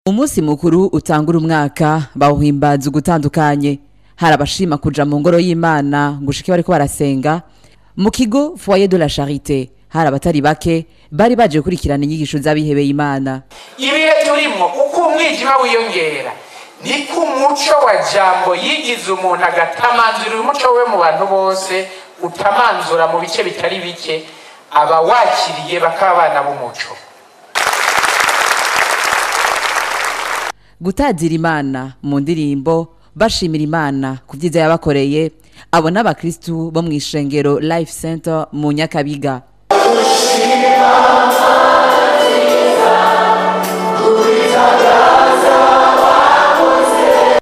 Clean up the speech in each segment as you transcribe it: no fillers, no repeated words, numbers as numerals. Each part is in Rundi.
Umunsi mukuru utangura umwaka bawuhimbaza ugutandukanye. Hari abashima kuja mu ngoro y'Imana ngo ushike bariko barasenga. Mu kigo Foyer de la Charité hari abatari bake bari baje gukurikirana inyigisho z'abihebeye Imana. Ibihe turimwo, uko umwijima wiyongera niko umuco wa jambo yigize umuntu agatamanzura umuco we mu bantu bose, utamanzura mu bice bitari bike, abawakiriye bakaba abana b'umuco. Gutazira Imana mu ndirimbo bashimira Imana ku vyiza yabakoreye, abo n'abakristu bo mw'ishengero Life Center mu Nyakabiga.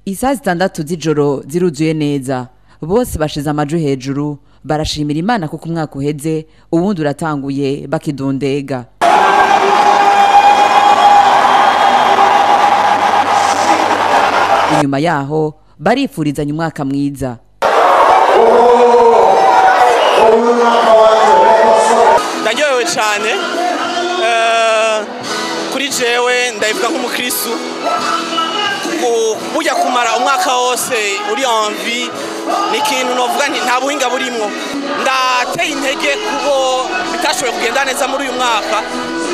Isaha 6 z'ijoro ziruzuye neza, bose bashize amajwi hejuru barashimira Imana kuko umwaka uheze uwundi uratanguye bakidundega. Inyuma yaho barifurizanya umwaka mwiza. Ndaryohewe cyane, kuri jewe ndabivuga nk'umukristu, burya kumara umwaka wose uri en vie ni ikintu novuga nti nta buhinga burimwo. Ndateye intege kubo bitashoboye kugenda neza muri uyu mwaka,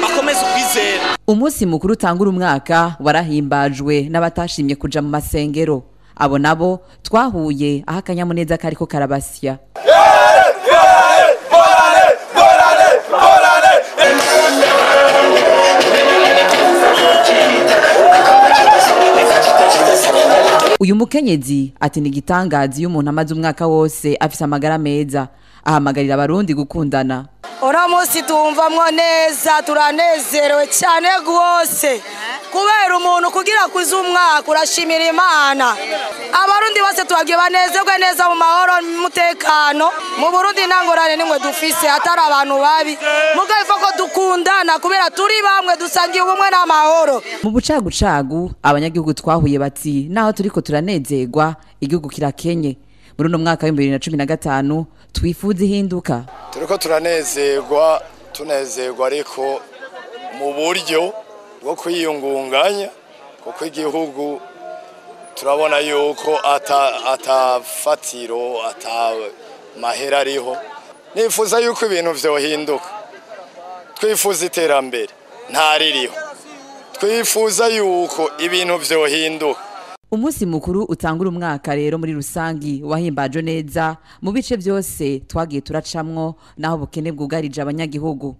bakomeze ukwizera. Umunsi mukuru utangura umwaka warahimbajwe n'abatashimye kuja mu masengero. Abo nabo twahuye aho akanyamuneza kariko karabasya. Uyu mukenyezi ati ni igitangaza iyo umuntu amaze umwaka wose afise amagara meza, ahamagarira abarundi gukundana. Uno munsi tumvamwo neza, turanezerewe cyane rwose, kubera umuntu kugira kuza umwaka urashimira Imana. Abarundi bose tubagiye banezerwe neza mu mahoro n'umutekano. Mu Burundi nta ngorane nimwe dufise, atari abantu babi, mugabo ifa ko dukundana kubera turi bamwe, dusangiye ubumwe n'amahoro. Mu bucagucagu abanyagihugu twahuye bati naho turiko turanezerwa igihugu kirakenye. Muri uno mwaka w'ibihumbi bibiri na cumi na gatanu twifuza ihinduka. Turiko turanezerwa, tunezerwa ariko mu buryo bwo kwiyungunganya, kuko igihugu turabona yuko atafatiro, ata mahera ariho. Nifuza yuko ibintu vyohinduka, twifuza iterambere ntaririho, twifuza yuko ibintu vyohinduka. Umunsi mukuru utangura umwaka rero muri rusangi wahimbajwe neza mu bice byose twagiye turacamwo, naho ubukene bwugarije abanyagihugu.